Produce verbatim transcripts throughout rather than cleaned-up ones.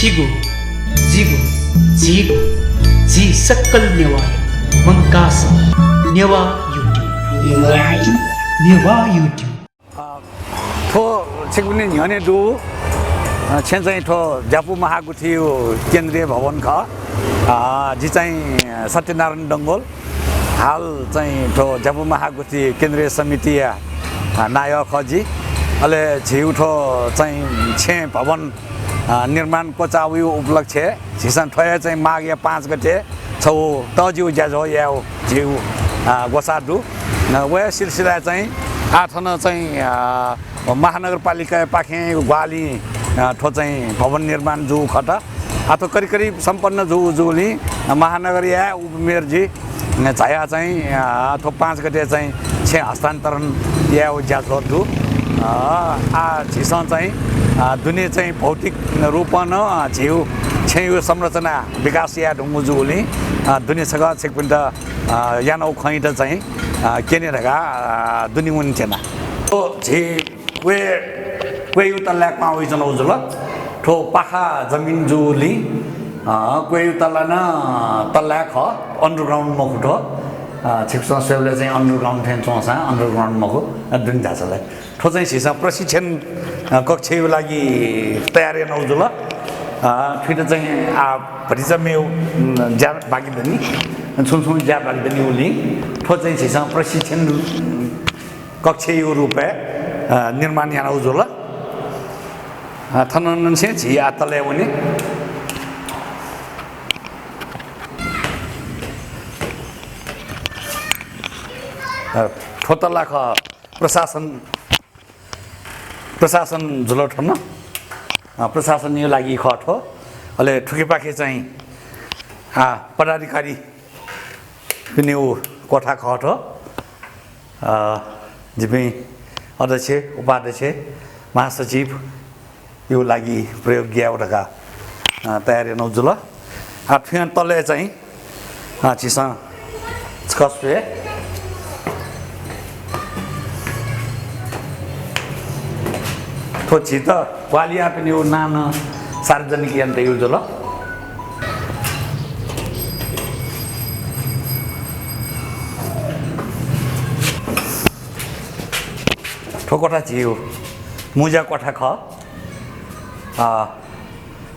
जिगु, जिगु, झीगु, झी सकल नेवाःया मंकाः सः नेवाः YouTube। नेवाः YouTube। अ, थ्व छिकपिनि न्ह्यःने दु, अ, छेँ चाहिँ थ्व ज्यापु महागुथि केन्द्रीय भवन खः। अ, जि चाहिँ सत्यनारायण डंगोल। हाल चाहिँ थ्व ज्यापु महागुथि केन्द्रीय समितिया, अ, नायः खः जि। अले झीगु थ्व चाहिँ छेँ भवन, अ, निर्माण क्वचाःगु उपलक्ष्यय् झीसं थ्व हे चाहिँ माघया पाँच गते छगू तःजिगु ज्याझ्वः यायेगु झीगु, अ, ग्वसाः दु। अ, वया सिलसिलाय् चाहिँ आः थन चाहिँ, अ, महानगरपालिकाया पाखें ग्वाहालिं, अ, थ्व चाहिँ भवन निर्माण जूगु खः। आः थ्व करिब करिब सम्पन्न जू-, जूगुलिं, अ, महानगरया उपमेयर जि, अ, झायाः चाहिँ, अ, थ्व पाँच गते चाहिँ छेँ हस्तान्तरण यायेगु ज्याझ्वः दु। अ, आः झीसं चाहिँ, अ, दुने चाहिँ भौतिक रूपं नं, अ, झीगु छेँया संरचना विकास याये धुंकूगु जूगुलिं, अ, दुने छकः छिकपिन्त, अ, यानागु खँयात चाहिँ, अ, क्यने धकाः, अ, दुने वने त्यना। थ्व झी क्वय्, क्वय्‌या तल्लाय् क्वहां वइच्वनागु जुल। थ्व पाखा जमिन जूगुलिं, अ, क्वय्‌या तल्ला नं तल्लाय् खः, underground मखु थ्व। अ, छिकपिन्सं स्वयेबलय् चाहिँ underground थें च्वंसां underground मखु, अ, दुने ध्याचलय्। थ्व चाहिँ झीसं प्रशिक्षण, अ, कक्षया लागि तयार यानागु जुल। अ, थुइत चाहिँ आः भतिचा मेगु, उम्, ज्या बाकी दनि, छुं छुं ज्या बाकी दनिगुलिं थ्व चाहिँ झीसं प्रशिक्षण कक्षया रूपय्, अ, निर्माण यानागु जुल। अ, थन नं छेँ झी आः तलय् वने। अ, थ्व तल्ला खः प्रशासन प्रशासन जुल थन। अ, प्रशासनया लागि खः थ्व। अले थुकिपाखे चाहिँ, आ, पदाधिकारीपिनिगु कोठा खः थ्व। अ, जिपिं अध्यक्ष, उपाध्यक्ष, महासचिवया लागि प्रयोग यायेगु धकाः, अ, तयार यानागु जुल। आ, थुया तलय् चाहिँ अ, झीसं छकः स्वये। थ्व झीत ग्वाहालि याःपिनिगु नां नं सार्वजनिक यानातयागु जुल। थ्व कोठा झीगु मुँज्या कोठा खः। अ,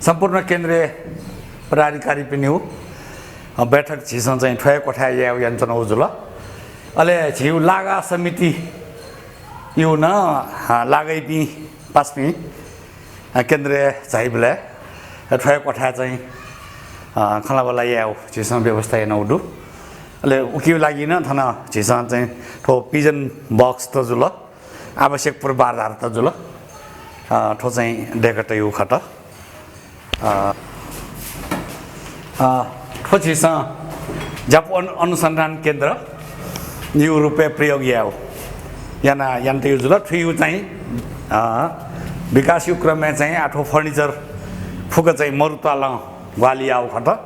सम्पूर्ण केन्द्रीय पदाधिकारीपिनिगु, अ, बैठक झीसं चाहिँ थ्व हे कोठाय् यायेगु यानाच्वनागु जुल। अले झीगु लागा समितिया नं, अ, लागाइपिं पासापिं, अ, केन्द्रय् झाइबलय् थ्व हे कोठाय् चाहिँ, अ, खँल्हाबल्हा यायेगु झीसं व्यवस्था यानागु दु। अले उकिया लागि नं थन झीसं चाहिँ थ्व pigeon box त जुल। आवश्यक पूर्वाधार त जुल। अ, थ्व चाहिँ दय्कातयागु खः। अ, अ, थ्व झीसं ज्यापु अनु-, अनुसन्धान केन्द्रया रूपय् प्रयोग यायेगु याना, यानातयागु जुल। थुकिया चाहिँ, अ, विकासया क्रमय् चाहिँ आः थ्व furniture फुक्क चाहिँ मरु त्वालं ग्वाहालि याःगु खः।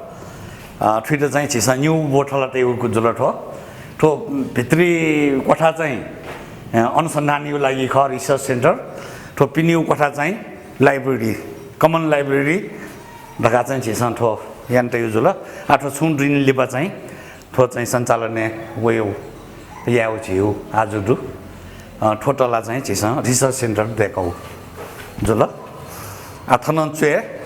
अ, थुइत चाहिँ झीसं निगू बोथला तयागु जुल थ्व। थ्व भित्री कोठा चाहिँ, अ, अनुसन्धानया लागि खः, research center। थ्व पिनिगू कोठा चाहिँ library, common library धकाः चाहिँ झीसं थ्व यानातयागु जुल। आः थ्व छुं दिं लिपा चाहिँ थ्व चाहिँ सञ्चालनय् वयेगु यायेगु झीगु आजु दु। अ, थ्व तला चाहिँ झीसं research center दय्कागु जुल। आः थन च्वये।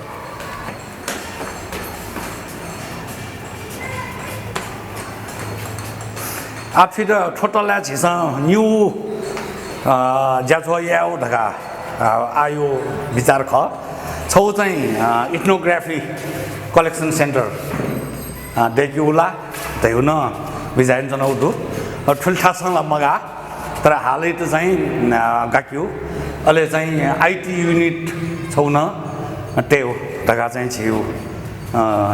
आः थुइत थ्व तलाय् झीसं निगू, अ, ज्याझ्वः यायेगु धकाः, अ, आःया विचार खः। छगू चाहिँ, अ, ethnography collection center, अ, दय्केगु ला धयागु नं बिचाः यानाच्वनागु दु। अ, थुलि थासं ला मगाः, तर हालैत चाहिँ, अ, गाकेगु, अले चाहिँ IT unit छगू नं तयेगु धकाः चाहिँ झीगु, अ,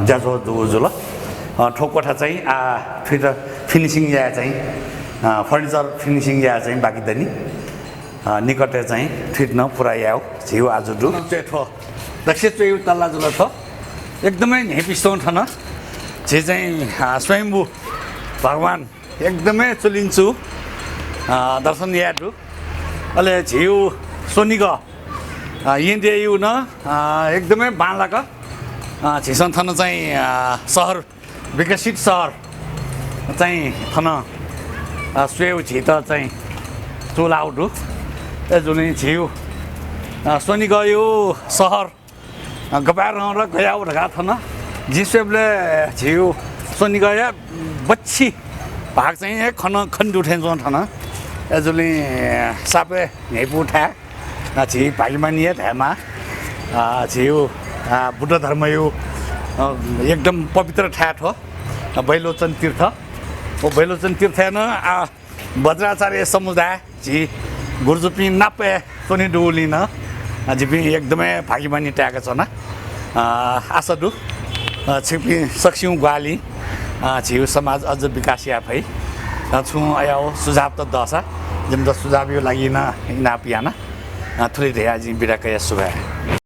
ज्याझ्वः दुगु जुल। अ, थ्व कोठा चाहिँ आः थुइत finishing याये चाहिँ, अ, furniture finishing याये चाहिँ बाकी दनि। अ, निकटय् चाहिँ थुइत नं पूरा यायेगु झीगु आजु दु। थ्व दक्वसिबय् च्वयेगु तला जुल थ्व। एकदमै न्ह्यइपुसे च्वं थन। झी चाहिँ, अ, स्वयम्भू भगवान एकदमै चुलिंचु, अ, दर्शन याये दु। अले झीगु स्वनिगः, अ, येँ देय्‌या नं, अ, एकदमै बांलाक अ, झीसं थन चाहिँ, अ, सहर, विकसित सहर चाहिँ थन, अ, स्वयेगु झीत चाहिँ चूलाःगु दु। अय्‌जूगुलिं झीगु, अ, स्वनिगःया सहर, अ, गपाय् रं र गयाउ धकाः थन जिं स्वयेबलय् झीगु स्वनिगःया बच्छि भाग चाहिँ हे खन, खने दु थें च्वं थन। अय्‌जूगुलिं सापय् न्ह्यइपु थाय्, अ, झी भागिमानी हे धायेमाः। अ, झीगु, अ, बुद्ध धर्मया, अ, एकदम पवित्र थाय् थ्व, अ, बैलोचन तीर्थ। व बैलोचन तीर्थय् नं, अ, वज्राचार्य समुदाय झी गुरुजुपिं नाप हे च्वने दुगुलिं नं, अ, जिपिं एकदमै भागिमानी ताय्‌का च्वना। अ, आशा दु, अ, छिकपिं सकसिगुं ग्वाहालिं, अ, झीगु समाज अझ विकास याये फइ। अ, छुं अयाउ सुझावत दःसा जिमित सुझावया लागि नं इनाप याना। अ, थुलि धयाः जिं बिदा कया, सुभाय्।